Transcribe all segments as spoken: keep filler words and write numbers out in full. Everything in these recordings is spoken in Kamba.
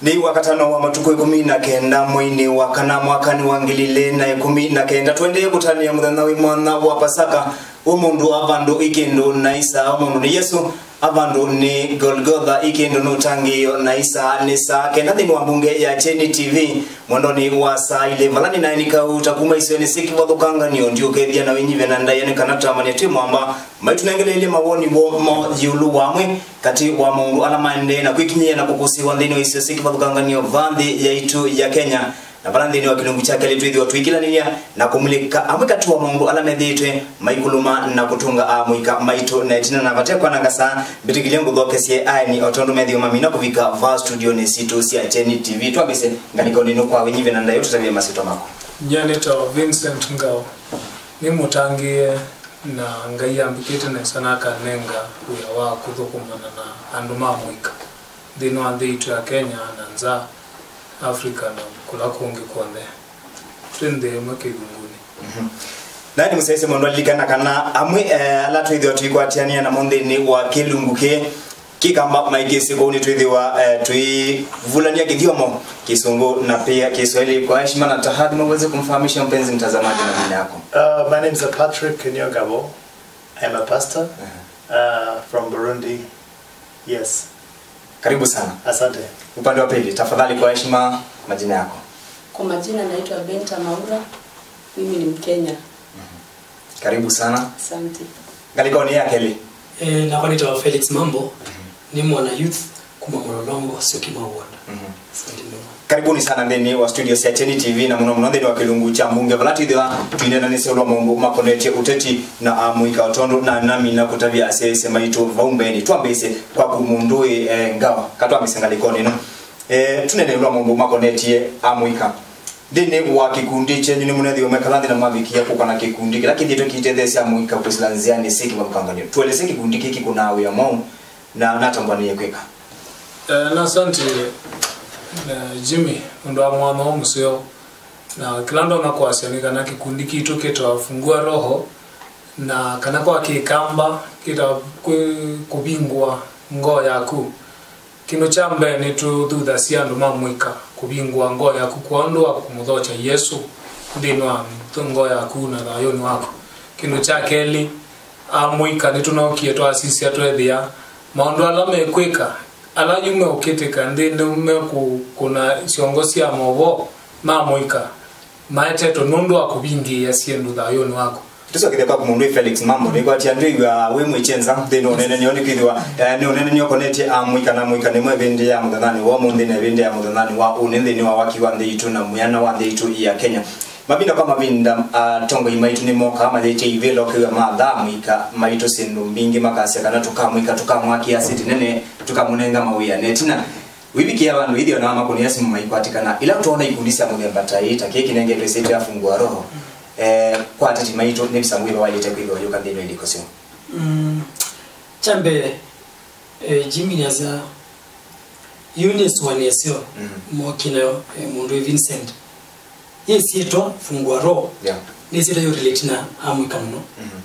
Nĩ wakatano wa matukũ ĩkũmi na kenda mweinĩ wa kana mwakanĩ wa ngili ilĩ na ĩkũmi na kenda, tũendee kũtanĩa mũthenya wĩ mwanya wa Pasaka. Ũmũnthĩ wa vandũ ĩ kĩndũ na isaa, ũmũnthĩ nĩ Yesũ, a vandũ nĩ Golgotha, ĩ kĩndũ nĩ ũtangĩĩo na isaa, nĩ saa kenda nthĩnĩ wa mbunge ya Kyeni T V, mwendonĩ wa saa ilĩ, vala nĩnaĩ nĩ Kauta kuma isionĩ syĩ kĩvathũkanganio, ndiũkethya na wĩnyivya na ndaĩa nĩ kana tũtamanye twĩ mwamba, maitũnengeleelye mawoni woo mo ĩũlũ wa amwe katĩ wa maũndũ ala maendee na kwĩkinyĩĩa na kũkũsĩĩwa nthĩnĩ wa isio syĩ kĩvathũkanganio vaa nthĩ yaitũ ya Kenya, na vala nthĩnĩ wa kĩlungu kya kelĩ twĩthĩwa tũikĩlanĩlya na kũmulĩka amwe katĩ wa maũndũ ala methĩĩtwe maikũlũma na kũtũnga amũika maitũ. Na ĩtina na vate kwananga saa, mbĩtĩkĩlya ngũthokesye aeni o tondũ methĩwa mamina kũvika vaa studionĩ sitũ sya Kyeni T V. Twambĩsye ngalĩkonĩ ĩno kwa wĩnyivya na ndaĩa, ũtũtavye masyĩtwa maku. Nyie nĩtawa Vincent Ngao. Nĩ mũtangĩĩe, na Ngai ambĩkĩte nesa na akanenga wĩa wa kũthũkũmana na andũ ma mũika nthĩnĩ wa nthĩ itũ ya Kenya na nza Africa na kũla kũngĩ kw'onthe. Twĩ nthĩ ĩmwe kĩlungunĩ. Mhm. Na nĩ mũsyaĩĩsye mũndũ alilikana kana amwe, eh, ala twĩthĩwa tũikwatĩanĩa namo nthĩnĩ wa kĩlungu kĩĩ kĩkamba maikĩsĩ kũu nĩtwĩthĩwa, eh, tũivulany'a kĩthyomo, Kĩsũngũ na pia Kiswahili. Kwa heshima na tahadhima uweze kumfahamisha mpenzi mtazamaji majina yako. Uh, my name is Patrick Nyongabo. I'm a pastor, uh, from Burundi. Yes. Karibu sana. Asante. Upande wa pili, tafadhali, kwa heshima, majina yako. Kwa majina naitwa Benta Maura. Mimi ni Mkenya. Mhm. Karibu sana. Asante. Ngalĩkonĩ ya kelĩ. Eh, nakwa nĩtawa Felix Mambo, nĩ mwana youth kuma Mlolongo, Syokimau ward. Mhm. Asante mũno. Karibuni sana nthĩnĩ wa studio sya Kyeni T V, na mũno mũno nthĩnĩ wa kĩlungu kya mbunge, vala twĩthĩwa twineenanĩsya ũndũ wa maũndũ makonetye ũteti na amũika, o tondũ na namina kũtavya asyaĩĩsya maitũ vau mbeenĩ. Twambĩĩsye kwaku mũndũ wĩ, eh, Ngawa, katwambĩĩsye ngalĩkonĩ ĩno. Eh, tũneenee ũndũ wa maũndũ makonetye amũika. Nthĩnĩ wa kĩkundi kyenyu nĩmũnethĩwe mwekala nthĩ na mwavikĩa kũka na kĩkundi kĩla kĩthĩĩtwe kĩitetheesya amũika kwĩsĩla nzĩanĩ syĩ kĩvathũkanganyo. Tũelesye kĩkundi kĩĩ kĩkũnaa wĩa mwaũ na natambwanĩe kwĩka? Eh, na asante, eh, Jimmy, ũndũ wa mwanya ũũ mũseo. Na kĩla ndonya kwasya nĩ kana kĩkundi kitũ kĩtawa Fungua Roho, na kana kwa Kĩkamba kĩtawa kwĩ kũvingũa ngoo yaku. Kĩndũ kya mbee, nĩtũthuthasya andũ ma mũika kũvingũa ngoo yaku kwa ũndũ wa kũmũthokya Yesũ nthĩnĩ wa ngoo yaku na thayũnĩ waku. Kĩndũ kya kelĩ, amũika nĩtũnookie twasisya tweethĩa maũndũ ala mekwĩka, ala yu meũkĩtĩka nthĩ nĩmekũkũna syongo sya maũvoo ma mũika maetetwe nũndũ wa kũvingĩĩa syĩndũ thayũnĩ waku. Tũsokethye kwaku mũndũ wĩ Felix Mambo, nĩkwatĩ andũ ĩw'a wĩ mwĩkyenza nthĩnĩ wa ũneenany'o, nĩkwĩthĩwa, eh, nĩ ũneenany'o ũkonetye amũika na amũika nĩmo ĩvĩndĩ ya mũthenyanĩ wa ũmũnthĩ na ĩvĩndĩ ya mũthenyanĩ wa ũnĩ nthĩnĩ wa waki wa nthĩ yitũ na mwĩana wa nthĩ yitũ ya Kenya. Mavinda kwa mavinda, atongoi maitũ nĩmokaa mayĩtya ivĩla ũkew'a mathaa amũika maitũ syĩndũ mbingĩ, makasya kana tũkamwĩka, tũkamwakĩa siti nene, tũkamũnenga mawĩa. Na ĩtina, wĩvikĩa vandũ ĩthĩwa na makũnĩa simũ maikwatĩkana. Ĩla twoona ikundi sya mũthemba ta ĩĩ, ta kĩĩ kĩnengetwe ĩsyĩtwa ya Fungua Roho, eh, kwa ateti maitũ, nĩ mĩsamũ yĩva waĩlĩte kwĩthĩwa yũka nthĩnĩ wa ilĩko syoo? Mm, kya mbee, eh, Jimmy nĩasya, yu nĩ ĩsũanĩo syo, mhm, mokie nayo, eh, mũndũ wĩ Vincent. Yĩ syĩtwa Fungua Roho. Yeah. Nĩ syĩtwa yĩ relate na amũika mũno. Mhm.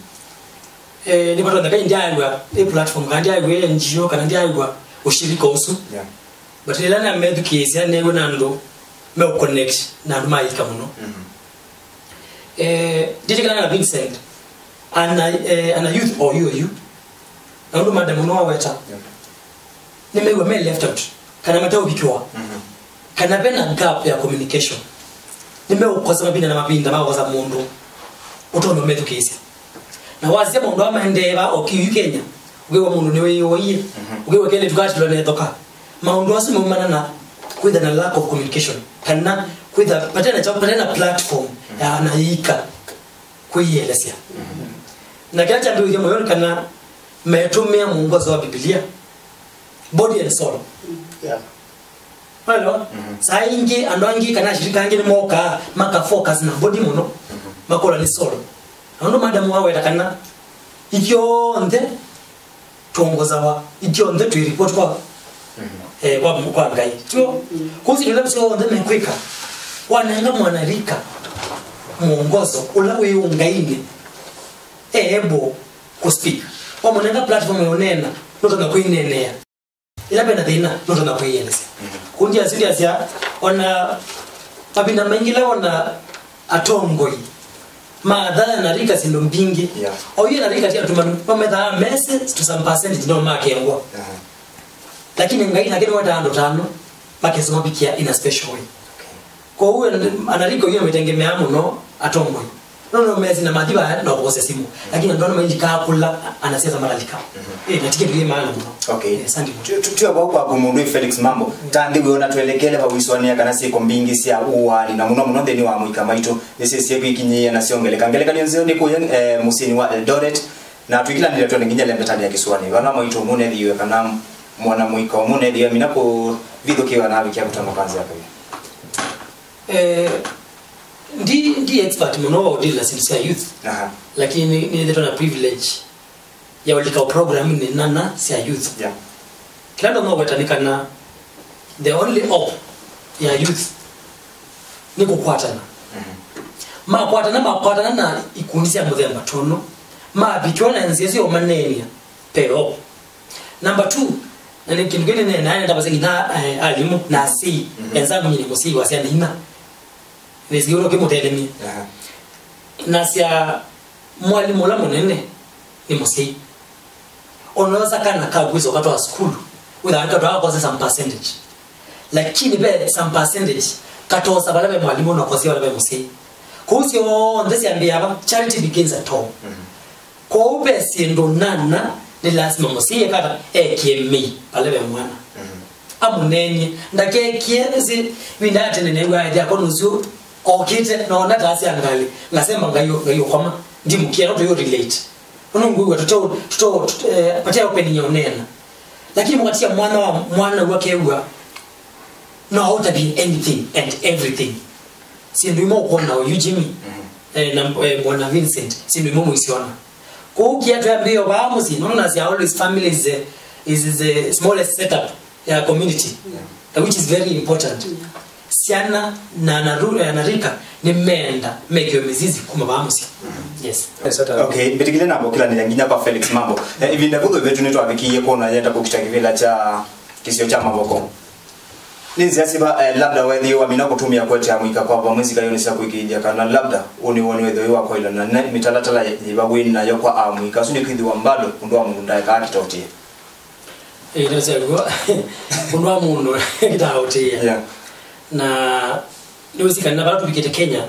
Eh, nĩvatonyeka ndyaaĩw'a ĩ platform, kana ndyaaĩw'a ĩ N G O, kana ndyaaĩw'a ũshirika ũsu. Yeah. But ĩla namethukĩĩsya, neew'a na andũ me connect na andũ ma ika mũno. Mhm. Eh, ndĩtĩkana na Vincent, ana, eh, ana youth o yu o yu. Na ũndũ madam ũno waweta, yeah, nĩmew'a me left out, kana mateũvikĩwa, mhm, kana ve na gap ya communication. Nĩmeũkosa mavinda na mavinda, makosa mũndũ ũtonya ũmethukĩĩsya. Na wasya maũndũ aa maendee vaa o kĩu Kenya, ũkĩw'a mũndũ nĩwĩyũie, mhm, ũkĩw'a kelĩtu katilwa nethoka. Maũndũ asu maumana na kwĩtha na lack of communication, kana kwĩtha vate na kyaũ, vate na platform ya anaika kwĩyĩelesya. Na kĩla kyambĩĩie mũyo nĩ kana metũmĩa mwongozo wa Biblia, body and soul. Yeah. Walo? Mhm. Saa ingĩ andũ angĩ kana ashirika angĩ nĩmokaa maka focus na body mũno, mhm, makola nĩ soul. Na ũndũ madam waweta kana ithyonthe twongozawa, ithyonthe twĩ report kwa, mhm, eh, kwa, kwa Ngai. Tio? Mm. Kwoou syĩndũ ila syonthe mekwĩka, wanenga mwanarika mwongozo ũla wĩ ũngainĩ, e able kũ speak. Wamũnenga platform ya ũneena, nũtonya kwĩneenea. Ĩla vena thĩna, nũtonya kwĩyelesya. Kũu ndyasya, ndyasya, ona mavinda maingĩ la ona atongoi, mathaa na rika syĩndũ mbingĩ. Yeah. Oyu na rika ti atũmanu, mamethaa message to some percentage no makengwa. Lakini Ngai nake nĩwetaa andũ tano, makesa mavikia in a special way. Kwoou and-, anariko iyo mitengemeaa mũno atongoi. No, no, mesi na mathi vaya na kũvosa simu. Lakini andũ ana mailikaa kũla anasiasa malalika. Eh, na tiketi yĩ maana mũno. Okay. Eh, asante mũno. Tu- tu- Tuya vau kwaku mũndũ wĩ Felix Mambo. Ta nthĩ wĩona twelekele vau isũanĩa kana syĩko mbingĩ sya ũaani na mũno mũno nthĩnĩ wa amũika maitũ nĩsyĩsie kwĩkinyĩĩa na syongeleka. Ngelekany'o nzeo nĩ kũya eh, mũsyĩnĩ wa Eldoret. Na twĩkĩlanĩlya twende nginya lembetanĩ ya kĩsũanĩ. Vana mwaitũ ũmwe nethĩiwe kana mwana mũika ũmwe nethĩiwe mina kũvithũkĩwa na avikia kũtamba kanza ya kawĩa. Eh, ndi, ndi expert mũno wa ũdili na syĩndũ sya youth. Aha. Lakini nĩthĩtwe na privilege ya ũlika programinĩ nana sya youth. Yeah. Kĩla ndonya ũweta nĩ kana the only hope ya youth nĩ kũkwatana. Makwatana, makwatana na ikundi sya mũthemba tũnũ, mavikĩwa na nzĩa sya ũmaneeny'a peo. Number two, na nĩ kĩndũ kĩnene naenda vasa nginya eh, alimũ na asyai enzangu nyie nĩ mũsyai wa syana ina. Nĩsikie ũndũ kĩmũtelemie. Nasya mwalimũ ũla mũnene nĩ mũsyai. Onosa kana kakwĩsa ũkatwaa sukulu wĩthaa katwaa kose some percentage, lakini ve some percentage katosa vala ve mwalimũ na kosia vala ve mũsyai. Kũu syonthe syambĩĩa va? Charity begins at home. Kwoou ve syĩndũ nana nĩ lasima mũsyai ekata ekie mei vala ve mwana. Amũneeny'e. Ndakekĩe nĩsĩ vinda ya tene neew'aa ĩthe akwa nũsu okĩte noona taa sya ngalĩ ngasemba ngai ngai ũkoma. Ndimũkĩa no tũyũ relate. Nũndũ ngwĩw'a tũte tũte vate opening ya ũneena. Lakini mwatia mwana wa mwana ũu akew'a no aũtavye anything and everything. Syĩndũ imwe ũkwona oyu Jimmy eh, na eh, bwana Vincent syĩndũ imwe mũisyona. Kwoou kia twambĩĩo vaa mũsyĩ nũndũ nasya always family is the, is the smallest setup ya community, yeah, which is very important. Yeah. Syana na anaru- eh, anarika nĩmeenda mekiwe mĩzizi kuma vaa mũsyĩ. Yes. Okay, mbĩtĩkĩle namba ũkĩlanĩlya nginya kwa Felix Mambo. Eh, ivinda vũthũ vetu nĩtwavikie kwona yenda kũkita kĩvĩla kya kĩsio kya mavoko. Nĩ nzĩa siva eh, labda wethĩiwe wamina kũtũmĩa kũetea mũika kwa vamwe nzikayonĩ sya kũĩkĩĩthya kana labda ũnĩ woni wethĩiwe wa kwaĩlana na mĩtalatala yĩva wĩ nayo kwa amũika asu nĩkwĩthĩwa mbalo ũndũ wa mũndũ ndaekaa kĩtotĩe. Ĩĩ, nĩsyakuo ũndũ wa mũndũ kĩtaũtĩĩa. Yeah. Na nĩwĩsĩ kana vala tũvikĩte Kenya,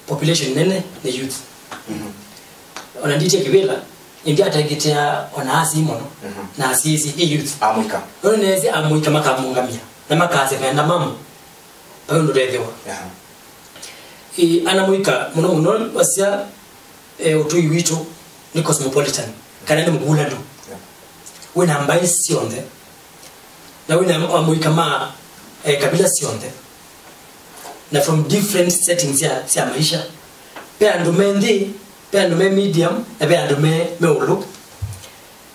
population nene nĩ youth. Ona nditie kĩvĩla, ĩndĩ atangĩtea ona asyai mũno, na asyai ĩ youth. Amũika. Nũndũ nĩnĩsĩ amũika makamũngamĩa na makasya menda mamo. Vai ũndũ ũtethĩwa. Ĩ, ana mũika mũno mũno wasya eh, ũtũi witũ nĩ cosmopolitan, kana nĩ mũvulano. Wĩna mbaĩ syonthe, na wĩna amũika ma eh, kabila syonthe, na from different settings sya, sya maisha. Ve andũ me nthĩ, ve andũ me medium, na ve andũ me, me ũlũ.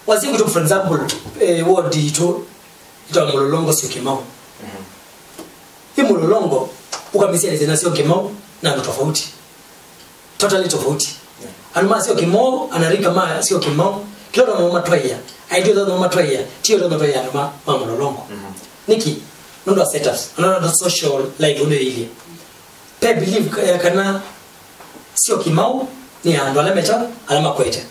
Wasya kwitũ, for example, eh, ward itũ itawa Mũlolongo Syokimau. Ĩ Mũlolongo, ũkamĩsyanisya na Syokimau na andũ tofauti. Totally tofauti. Andũ ma Syokimau, anarika ma Syokimau, kĩla ũndũ matwaĩa, aitũ ĩla matwaĩa, ti ĩla matwaĩa andũ ma, ma Mũlolongo. Nĩkĩ? Nũndũ wa setups, nũndũ wa social life ũndũ ĩilyĩ. Pe believe eh, kana Syokimau nĩ andũ ala meta, ala makwete.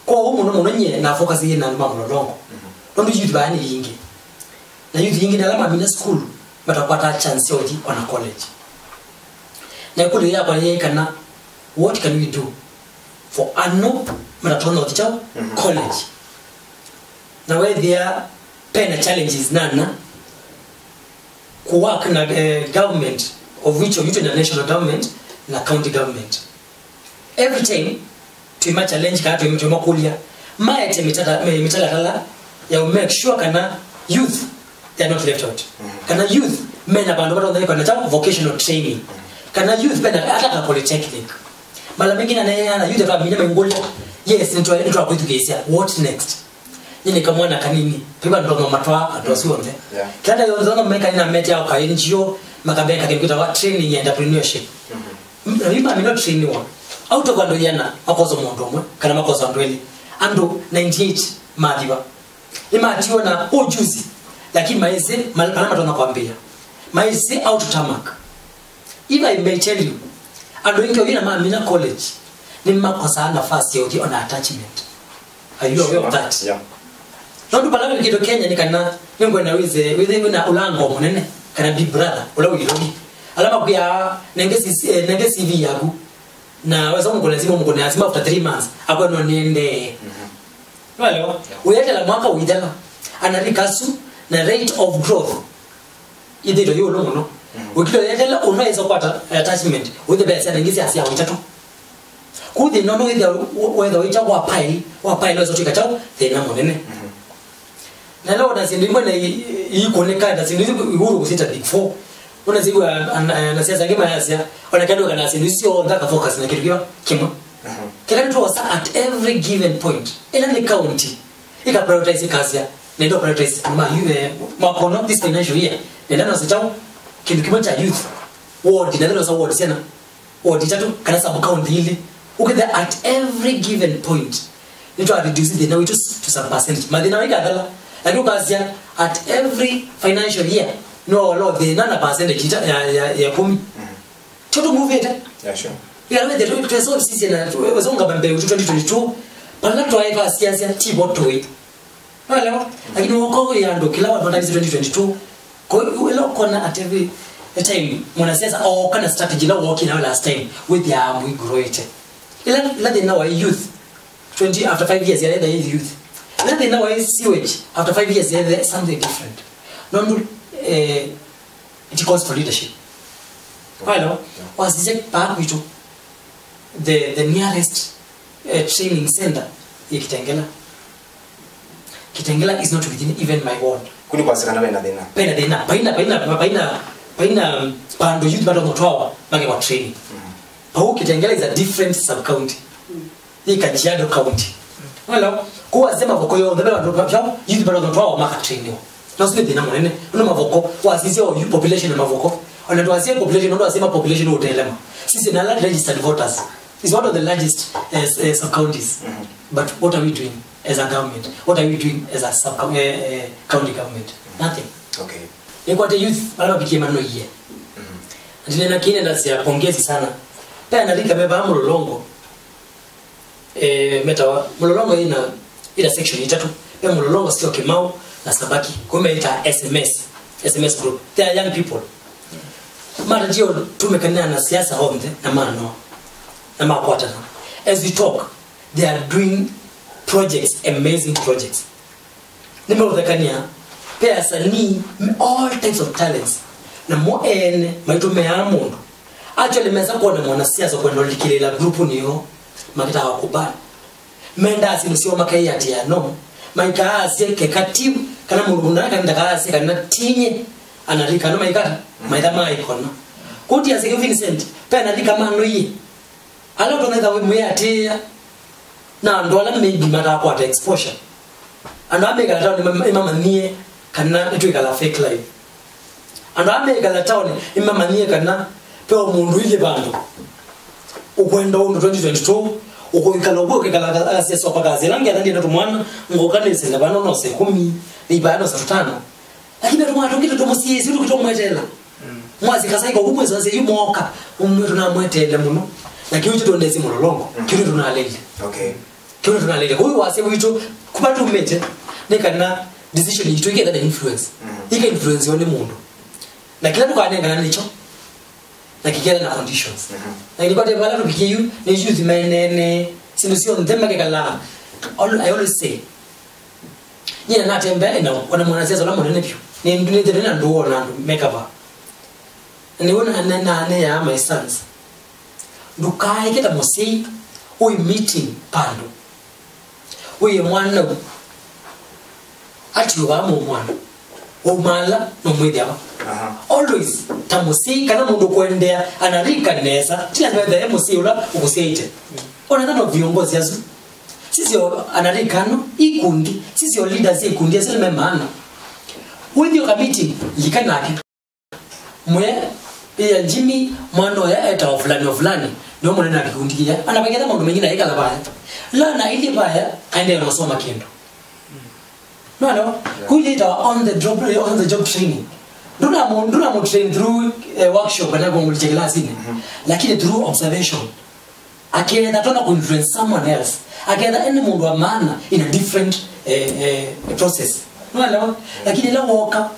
Kwoou mũno mũno nyie na focus yĩ na andũ ma Mũlolongo. Nũndũ youth vaa nĩ yingĩ. Na youth yingĩ nĩ ala mamina sukulu matakwataa chance ya ũthi ona college. Na ĩkũlyo yakwa yĩ kana, what can we do for ano matatonya ũthi kyaũ college? Na wethĩa pena challenges nana kũwork na eh, government of which of you na national government na county government. Every time twĩma challenge kana twĩma, twĩmakũlya maete mĩtata- mĩ- mĩtalatala ya make sure kana youth they are not left out. Kana youth mena vandũ vatong'aĩkana ta vocational training. Kana youth mena hata ka polytechnic. Mala mengine anayeana youth akamina mengũlya, yes, nĩtwa- nĩtwakwĩthukĩĩsya, what next? Nyie nĩ kamwana kanini, twĩva ndono matwaa andũ asu onthe. Yeah. Kĩla ndayonthe ona meka nĩnametea o ka N G O, makambeka kĩndũ kĩtawa training ya entrepreneurship. Na yu mamina trainiwa, out of andũ iana makosa mũndũ ũmwe kana makosa andũ elĩ, andũ ninety-eight mathiwa. Nĩmatiwa na ujuzi, lakini maisĩ mal-, ala matonya kwambĩĩa. Maisĩ how to tarmac. If I may tell you, andũ aingĩ oyu na mamina college, nĩmakosaa nafasi ya ũthi ona attachment. Are you aware of that? Yeah. Nondu pala wĩ kĩndũ Kenya nĩ kana nĩngwenda wĩthe, wĩthe wĩna ũlango mũnene, kana big brother, ũla wĩ ilovi. Ala makwĩa, "Nenge C C, eh, nenge C V yaku." Na wesa mũkũne simu, mũkũne simu after three months, akwe no niendee. Nĩwelewa? Ũyetela mwaka ũithela. Anarikasu na rate of growth ithĩtwe yĩ ũlũ mũno. Ũkĩlya ũyetela ũno ĩsa kwata attachment, wĩthe bea syana ingĩ sya sya ũitatũ. Kũu thĩna ũno wĩthĩa wetha ũita wa pile, wa pile wesa twĩka kyaũ thĩna mũnene. Na leo na syĩndũ imwe na i-, i-, ikũnĩka na syĩndũ isu iũlũ kũsita big four. Ona siwa na siasa ngĩ mayasya, ona kĩndũ kana syĩndũ isu syonthe aka focus na kĩndũ kĩva kĩmwe. Kĩla nĩ tuosa at every given point. Ĩla nĩ county, ika prioritize kasya, nenda prioritize ma yu, eh, makono this financial year. Nenda no sitau kĩndũ kĩmwe cha youth. Ward, na ndio ward sana. Ward itatũ kana sub county ilĩ. Ũkĩthĩa at every given point nĩtwa reduce thĩna witũ to some percentage. Mathĩna maikathela, lakini ũkasya at every financial year no olo thĩna na percentage ita ya, ya, ya kũmi. Tũtũmuvĩte. Yeah, sure. Ila wethe twĩ solve sisi na wezonga mbele twenty twenty-two. Pala twae twasiasya ti bo tũĩ. Nalewa? Lakini woko ya andũ kila watu wanataka twenty twenty-two. Kwa hiyo ile ukona at every time mwanasiasa oka na strategy la woki na last time with ya muigurete. Ila ila thĩna wa youth twenty after five years ya the youth. Ila thĩna wa sewage after five years ya the something different. Nondu eh, it calls for leadership. Hello. Wasije pa kwitu the the nearest uh, training center ya Kitengela. Kitengela is not within even my ward. Kuni kwa sikana bena thĩna. Bena thĩna. Baina baina baina baina um, pando youth bado mtwawa make wa training. Pau Kitengela is a different sub county. Yĩ Kajiado County. Wala kwa wasema voko yo the bado mtwawa youth bado mtwawa maka training. Na sio thĩna mũnene. Nĩ mavoko wasisya o youth population na mavoko. Ona twasya population ndo asema population utelema. Sisi na registered voters. It's one of the largest uh, uh, sub counties. But what are we doing as a government? What are we doing as a sub uh, uh, county government? Nothing. Okay. Nĩkwate youth ala mapikie manoie. Ndinena kine ndasya pongezi sana. Pe anarika meba Mlolongo. Eh, metawa Mlolongo ina ina section itatu. Pe Mlolongo sio Kimau na Sabaki. Kume ita S M S. S M S group. They are young people. Mara jio tumekana na siasa onthe na mano na makwatana. As we talk, they are doing projects, amazing projects. Nĩmeũthekania pe asanii, all types of talents. Na mo ene maitũmĩaa mũndũ. Actually mesa kuona mwanasiasa kwenda ũlikĩlĩla group nĩyo makĩtaa wakubali. Mendaa syĩndũ syoo makaiatĩa no maikaasye keka ti kana mũndũ mũnene kana ndakaasye kana tinye anarika no maikata maitha maikona. Kũtia sike Vincent pe anarika manoie. Ala ũtonetha wĩ mwĩatĩĩa na andũ ala maybe matakwata exposure. Andũ ala mekala taoni nĩmamanyie kana nĩtwĩkala fake life. Andũ ala mekala taoni nĩmamanyie kana pe o mũndũ ilyĩ vandũ. Ũkwenda ũndũ twenty twenty-two ũkũikala ũkwĩ ũkĩkala asya sopa kasi ĩla ngetha ndienda tũmwana ngoka nĩsĩle vano nose kũmi nĩivaya nose tũtano. Lakini andũ mwatũkĩte tũmũsiĩĩsye tũkĩtũmweteela. Mwasika saika ũku mwĩsasya yu mooka, ũmwe tũnamweteele mũno. Na kĩu kĩtũendesye Mlolongo, kĩu nĩtũnaleile. Okay. Kĩu nĩtũnaleile. Kwa hiyo wasya witũ, kuma tumĩte, nĩ kana decision yitũ ĩketha na influence. Ika influence nĩ mũndũ. Na kĩla tũkanengana nĩkyo, na kĩketha na conditions. Na nĩkwate vala tũvikie yu, nĩ youth menene, syĩndũ syonthe makekala. Al-, I always say, Nyie natembea na ona mwanasiasa ũla mũnene vyũ. Nĩndunĩte na ndũũ ona andũ mekava. Na nĩw'o na na na ya my sons. Ndũkaeke ta mũsyai wĩ meeting vandũ. Wĩe mwana u. Ati ũvaa mũ mwana. Waumala no mwĩthĩawa. Aha. Always ta mũsyai kana mũndũ kũendea anarika nesa. Ti lazima ethĩwe mũsyai ũla ũkũsyaĩte. Ona kana viongozi asu. Sisyo anarika ano, ikundi, sisyo leaders ikundi, asu nĩ me maana. Wĩthĩo ka meeting, lika nake. Mwe, iya Jimmy, mwana ũya etawa fulani wa fulani, nĩwe mũnene na kĩkundi kĩya. Anapaketha maũndũ maingĩ na ĩkala vaya. La na ili vaya, aendee na ũsoma kĩndũ. No, no. Kũu yĩtawa on the job, on the job training. Ndũnamu-, ndũnamu train through, eh, workshop kana kũmũlikya kĩlasinĩ. Lakini through observation. Aketha tona ku influence someone else. Aketha ene mũndũ wa maana in a different, eh, eh, process. Nĩwaelewa? Lakini ĩla woka,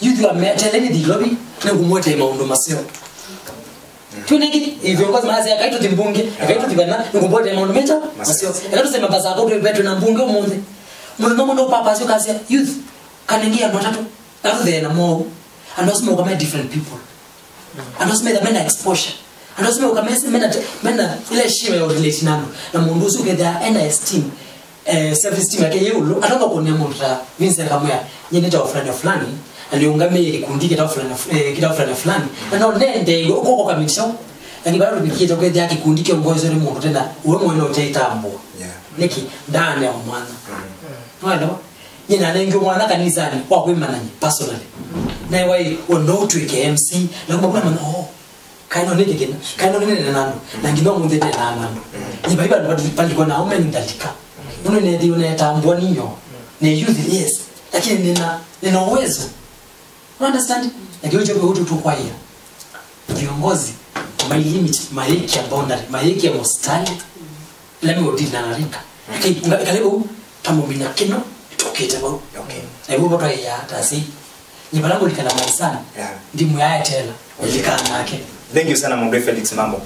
youth wa me-, tele nĩ thilovi, nĩ ngũmwete maũndũ maseo. Twĩneki, viongozi maasya, "Ekai tũthi mbunge, ekai tũthi vana, nĩ ngũmwete maũndũ mecha maseo." Ekai tũsema basa ako twĩ vetwe na mbunge ũmũnthĩ. Mũthenya ũmwe no papa acio kasya, "Youth, kanengi andũ atatũ." Atũthee na mou. Andũ asu mauka me different people. Andũ asu metha mena exposure. Andũ asu mauka mesi mena, mena ile heshima ya relate na andũ. Na mũndũ ũsu ũkethĩa ena esteem, eh, self esteem yake yĩ ĩũlũ. Atonga kuonia mũndũ ta Vincent Kamwea, "Nyie nĩ ta fulani fulani, na nĩũngamĩe kĩkundi kĩta fulani, eh, kĩta fulani fulani." Na no nende ũkoko kamĩtyo. Na nĩ bado tũvikĩte kwethĩa kĩkundi kĩongoezwe nĩ mũndũ tena, we mwene ũteitambũa. Yeah. Nĩkĩ? Ndaane wa mwana. Nĩwaelewa? Nyie nanengiwe mwana kanisanĩ wa kwĩmanany'a personally. Newa ĩ, we no ũtw'ĩke M C, na kuma kuna mwana, "Oh, kaĩ no nĩke kĩna, kaĩ no nĩnene na andũ, na nginya ũmũnthĩ ndenaa na andũ." Nyie vai vandũ vali-, valiko na ũmeni ndalika. Nũndũ nethĩiwe netambũa ninyo. Ne youth, yes. Lakini nina, nina uwezo. You understand? Lakini ũcho kwetu tukwaia. Viongozi, my limit, mayĩkĩa boundary, mayĩkĩa mũstari. Let me deal na narika. Okay, nga-, kale vau, tamũmina kĩno, tũkĩte vau. Okay. Na vau vatwaĩa, tasi. Nĩ vala ngũlikana maisani, yeah, ndimũ yaetela, ũlikana nake. Thank you sana, Mũndũ Felix Mambo.